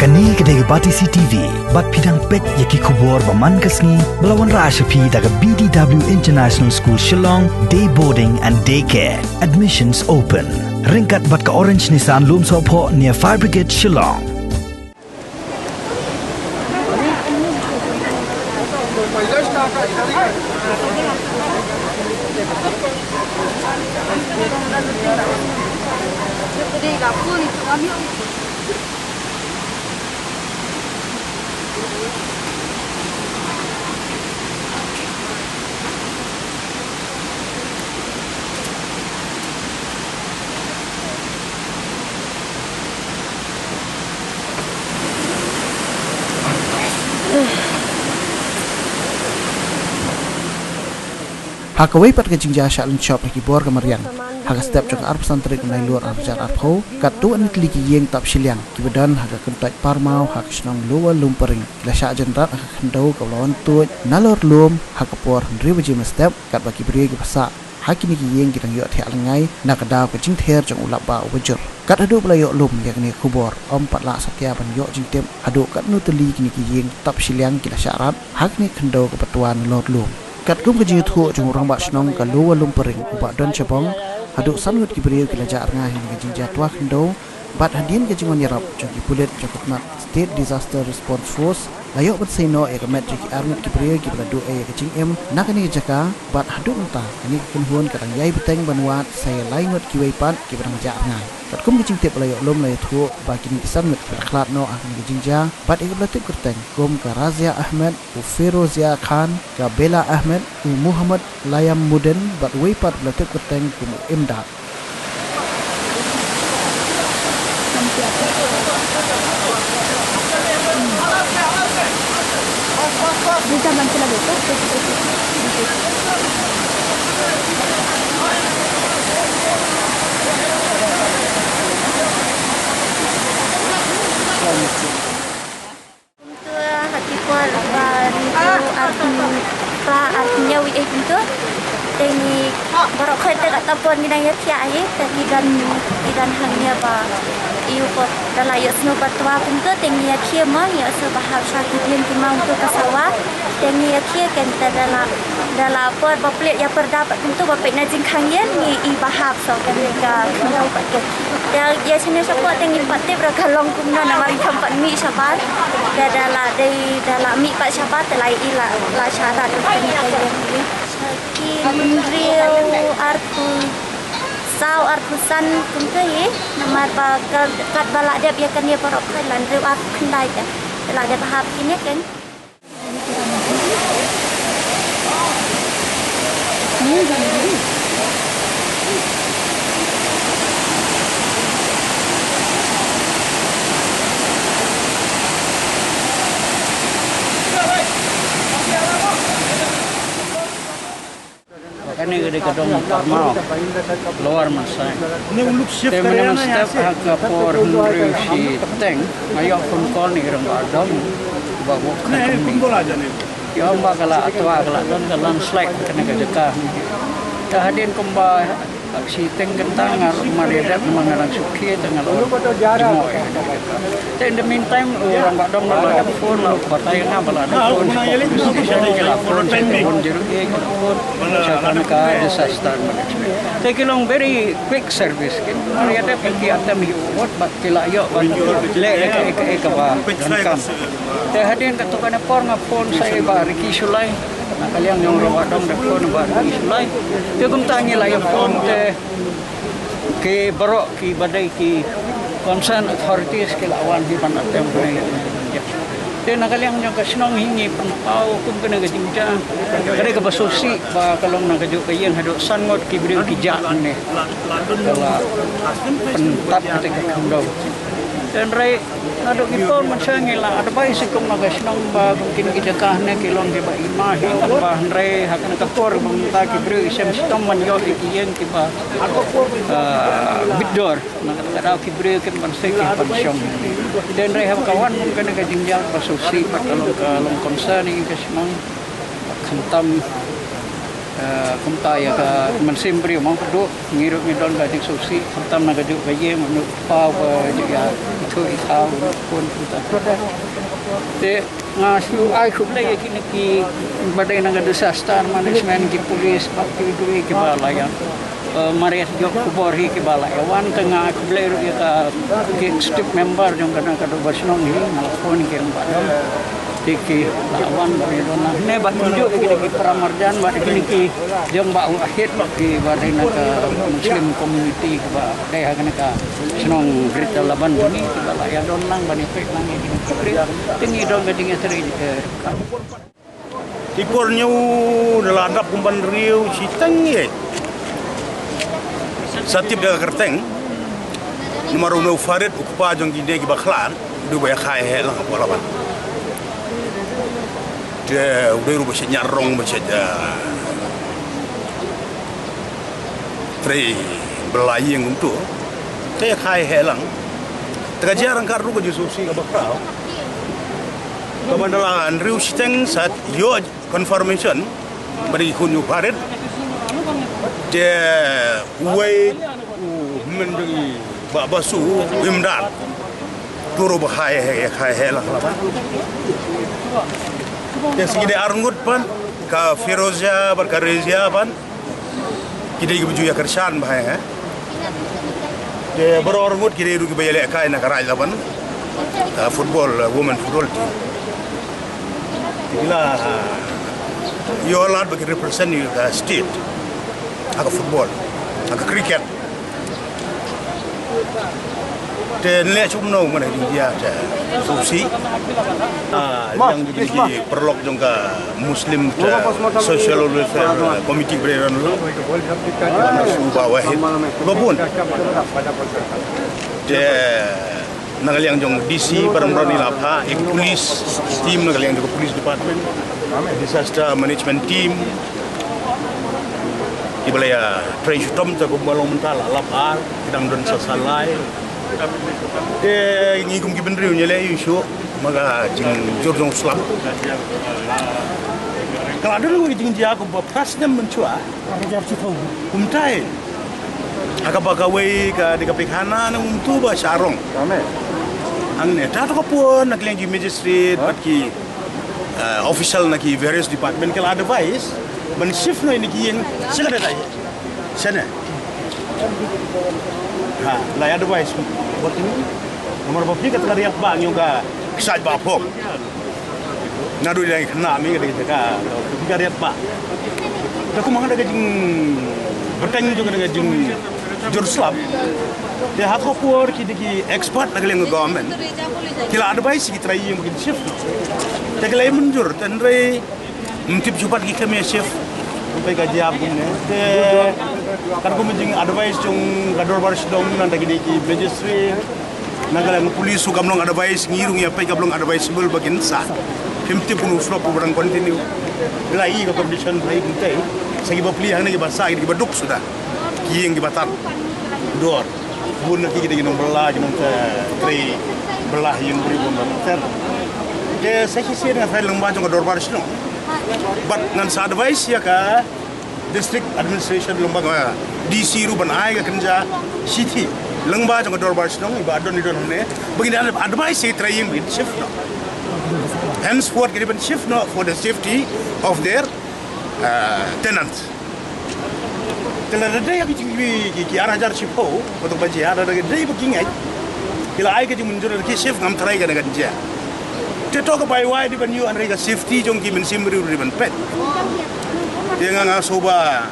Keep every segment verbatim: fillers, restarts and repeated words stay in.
Kane ka dei ka Batesi T V, bad phi dang peit ïa ki khubor ba man ka sngi, ba la wanrah sha phi da ka B D W International School Shillong, Day Boarding and Day Care. Admissions open. Ryngkat bad ka Orange Nissan Lumsohphoh near Fire Brigade Shillong. Ha kawei pat ka jingjia shah lynshop ha ki bor ka mariang, ha ka step jong ka arphew san tarik u Nailur arhajar arphew, katto katne tylli ki ïing tap shiliang kiba don ha ka kyntoit Parmaw ha ka shnong Lower Lumparing, ki la shah jan rat ha ka khyndew kaba la wan tuid nalor lum ha ka por hynriew baje mynstep, katba ki briew kiba sah ha kine ki ïing ki dang ïoh thiah lyngngai na ka daw ka jingther jong u lapbah uba jur. Kat haduh ba la ïoh lum ïa kane ka khubor, ym pat lah satia ban ïoh jingtip haduh katno tylli kine ki ïing tap shiliang ki la shah rat ha kane ka khyndew kaba twa nalor lum. Katkum ka jingïathuh jong u rangbah shnong ka Lower Lumparing u Bah Don Shabong, haduh san ngut ki briew ki la jah rngai ha kane ka jingjia twa khyndew, bad hadien ka jingwan ïarap jong ki pulit jong ka tnat State Disaster Response Force la ïoh ban sei noh ïa ka met jong ki ar ngut ki briew kiba la duh ei ïa ka jingim na kane ka jaka, bad haduh mynta kane ka kynhun ka dang ïai bteng ban wad sa ïa lai ngut kiwei pat kiba dang jah rngai. Katkum ka jingtip ba la ïoh lum, la ïathuh ba kine ki san ngut kiba la khlad noh ha kane ka jingjia bad ïa kiba la tip kyrteng kum ka Razia Ahmed, u Ferozia Khan, ka Bela Ahmed, u Muhammad Layam Mudin bad uwei pat ba la tip kyrteng kum u Imdad. Kumta ha ki por ba hynriew arphew phra arphew hynñiew ïa kumta. Te ngi baroh khoit te kata por ngi dang ïathiah hi, te ngi don, ngi don hangne ba ïoh pop da la ïohsngew ba twa kumta, te ngi ïakhia mo, ngi ïohsngew ba hap sha ki dieng ki maw kumta ka sawa. Te ngi ïakhia ken te da la, da la por ba plie ïa pyrda pat kumta ba peit na jingkhang ïing ngi i ba hap sa kane ka khyndew pat ken. Te ïa shane shapoh te ngim pat tip ruh ka long kumno namar ngim pat mih shabar. Te da la dei da la mih pat shabar te la i la, la shah rat ruh kane ka ïing hi. Ki hynriew arphew saw arphew san kumta hi namar ba ka, katba la dep ïa kane baroh khoit la hynriew arphew khyndai te, te la dep hap kine ken. Kane ka dei ka dong Parmaw, Lower Mansai. Te mynne mynstep ha ka por hynriew shiteng nga ïoh phone call na i rangbah dong ba wok kha kumne. Ïoh ba ka la atwa ka la don ka landslide kane ka jaka. Te hadien kumba shiteng kynta nga ruh mar ïa dep namar nga dang shu khie te nga la wan jngoh ïa kane ka jaka. Te in the meantime u rangbah dong la dep phone, la batai nga ba la dep phone sha police station, ki la phone sha ka one zero eight, ki la phone sha kane ka disaster management. Te ki long very quick service, ki mar ïa dep ki atem hi u wot bad ki la ïoh ban leh ïa kaei kaei kaba donkam. Te hadien katto katne por nga phone sa i Bah Ricky Shullai, na ka liang jong u rangbah dong da phone Bah Ricky Shullai. Te kumta ngi la ïa phone te ki baroh kiba dei ki concerned authorities ki la wan hi ban attend kane. Te na ka liang jong ka shnong hi ngi pynpaw kum kane ka jingjia. Ka dei kaba sngewsih ba ka long na kajuh ka ïing haduh san ngut ki briew ki jah mynne. Ka la pyntap kata ka khyndew. Te hynrei naduh ki por mynshwa ngi la advice kum na ka shnong ba kum kine ki jaka hangne ki long kiba ima hi, ba hynrei ha kane ka por ba mynta ki briew i sem shitom ban ïoh ïa ki ïing kiba, ah, bit dor. Na kata ka daw ki briew kim pan sei kim pan shong. Te hynrei haba ka wan kum kane ka jingjia ba sngewsih bad ka long, ka long concern ïa ka shnong. Khamtam, eh, kumta ïa ka mynsiem briew mo, haduh ngi ruh ngi don ka jingsngewsih, khamtam na kajuh ka ïing, mano paw ka jingïa, Tui kau pun kita. Te nga shu ai khublei ïa kine ki ba dei na ka disaster management, ki police bad kiwei kiwei kiba la ïa, eh, mareh jop khubor hi kiba la ïa wan. Te nga ai khublei ruh ïa ka, ki executive member jong kane ka dorbar shnong hi, nga la phone ki ryngkat. Te ki la wan ba ïa don na ne ba kumjuh ki dei ki para marjan ba kine ki jong ba u ahit ba ki ba dei na ka Muslim community ba dei ha kane ka shnong Greater Laban Buni, ba la ïa don lang ban ïa peit lang ïa kine ki briew. Te ngi don ka jingïatrei, eh, ka. Ki por ñiew da la dap kumban riew shiteng ïa. Sa tip da ka kyrteng. Namar une u Farid u kpa jong kine kiba khlad, u dei ba ïa kha ïa heh lang hapoh Laban. Te u dei ruh ba shet ñiar rong ba shet, eh, trei ba la ïeng kumto. Te ïa kha ïa heh lang. Te ka jia ryngkat ruh ka jingsngewsih kaba khraw. Kaba da la hynriew shiteng sa ïoh confirmation ba dei khun u Farid. Te uwei u hynmen jong i Bah Basu, u Imran. Turo ba kha ïa heh, kha ïa heh lang Laban. Te sa ki dei arngut pat, ka Firozia bad ka Rezia pat. Ki dei kiba ju ïa kyrshan bha, eh. Te baroh arngut ki dei ruh kiba ïalehkai na ka Raid Laban, ah, football, ah, women football team. Ki la, ah, ïoh lad ba ki represent ïa ka state ha ka football, ha ka cricket. Te nleh shu kumno mane jingïa te sngewsih. Ah, liang jong ki paralok jong ka Muslim te Social Welfare Committee Brethren lo. Su ba wahid ba bun. Te na ka liang jong D C Baramrani la pha, i police team na ka liang jong ka police department, disaster management team. Kiba la ïa trei shitom te kumba long mynta la lap ar, ki dang don sa sa lai. Te ngi kum ki bynriew ngi leh ïa u shuh ma ka jingjur jong u slap. Ka la don ka jingjia kumba phra snem mynshuwa. Kumta ïa. Ha kaba kawei ka dei ka peikhana na kumtu ba sha rong. Hangne ta to ka pun na ka liang ki magistrate bad ki, eh, official na ki various department ki la advise ban shift noh ïa ki ïing sha ka dei. Shane. Ha, la ïa advise. Wat ni. Namar ba phi ka tnga riat ba ngi ka ksaj ba phong. Naduh ïa khynnah mi ka dei ka, phi ka riat ba. Te kumba ka dei ka jingbteng jong ka dei ka jingjur slap. Te ha ka por ki dei ki expert na ka liang ka government. Ki la advise ki trai ïing ba kin shift. Te ki la ïa mynjur, te hynrei ym tip shuh pat ki khlem ïa shift. Peit ka jia kumne. Te katkum ka jing advice jong ka dorbar shnong nangta ki dei ki magistrate, na ka liang police, u kam long advice, ngi ruh ngi ïa peit kam long advisable ba kin sah. Phim tip kumno u slap uba dang continue. Ki la i ka condition ba i kumtei. Sa kiba plie hangne kiba sah, kiba duk suda. Ki ïing kiba tad. Dor. Bun na ki ki dei ki nongbylla, ki nong, eh, trei bylla ïing briew bun na ter. Te sa shisien nga tharai lyngba jong ka dorbar shnong. Bad ngan sa advice ïa ka district administration lyngba ka D C ruh ban ai ka kynja shithi lyngba jong ka dorbar shnong iba don i don hangne. Ba ngin advice ïa ki trai ïing ba ngin shift noh. Henceforth ki dei ban shift noh for the safety of their, uh, tenants. Te lada dei ha ki jingïaid ki, ki ar hajar shiphew, ba to ba jia, lada dei ba ki ngeit. Ki la ai ka jingmynjur ki shift, ngam tharai ka dei ka jia. Te to ka bai wai dei ban ïoh hynrei ka safety jong ki mynsiem briew dei ban peit. Te nga nga sngewbha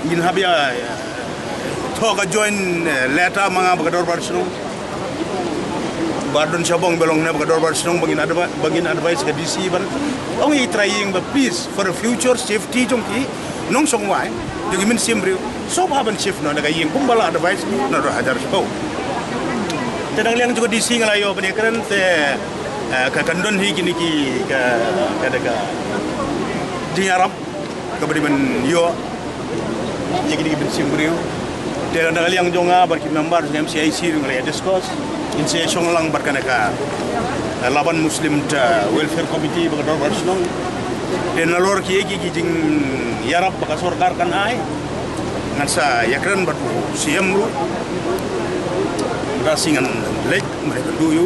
ngin hap ïa, ïa, thoh ka joint, eh, letter ma nga bad ka dorbar shnong. Ba don shabong ba long ne bad ka dorbar shnong ba ngin advi-, ba ngin advice ka D C ban ong ïa i trai ïing ba please for the future safety jong ki nongshong wai jong ki mynsiem briew. Sngewbha ban shift noh na ka ïing kumba la advice naduh hajar shiphew. Te na ka liang jong ka D C nga la ïoh ban ïakren te, eh, ka kan don hi kine ki ka, ka dei ka jingïarap kaba dei ban ïoh ïa kine ki mynsiem briew. Te na ka liang jong nga bad ki member jong M C I C ruh nga la ïa discuss. Ngin sa ïa shong lang bad kane ka, eh, Laban Muslim, eh, Welfare Committee bad ka dorbar shnong. Te nalor kiei kiei ki jingïarap ba ka sorkar kan ai, ngan sa ïakren bad u C M ruh. Bad sa ngan Lek mare ka du yu.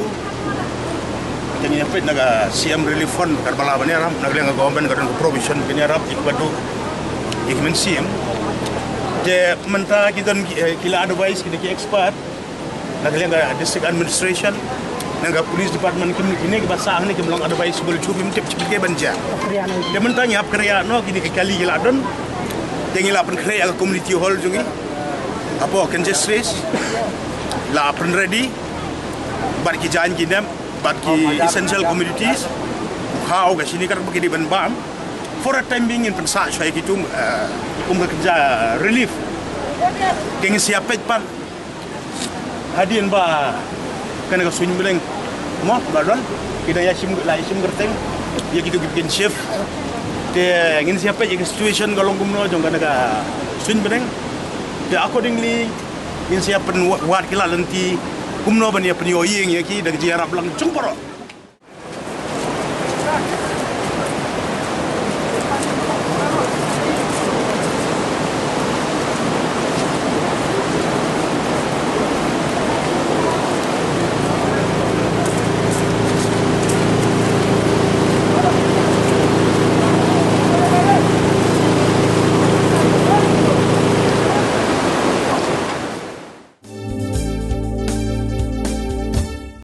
Te ngi peit na ka C M Relief Fund ka ba la ban ïarap, na ka liang ka government ka don ka provision ban ïarap ïa ka ba du ïa ki mynsiem. Te mynta ki don ki, eh, ki la advice ki, ki expert na ka liang ka district administration, na ka police department, kim kine ki ba sah ne kim long advice bul chup im tip chip ke ban ja. Te mynta ngi ap kre ïa no kine ki kali ki la don. Te ngi la pynkhreh ïa ka community hall jong ngi. Apo kan just race la pynready bad ki jaiñ ki nem bad ki essential commodities. Khaw ka shini kar ba ki di ban bam. For a time being in pynsah shwa ki tum, eh, um ka kynja relief. Ke ngin sia peit pat hadien ba kane ka suiñ bneng mo ba don ki da ïa shim, la ïa shim kyrteng ïa ki tu ki kin shift. Te ngin sia peit ïa ka situation ka long kumno jong kane ka suiñ bneng. Te accordingly ngin sia pynwad ki la lynti kumno ban ïa pynïoh ïing ïa ki da ka jingïarap lang jong baroh.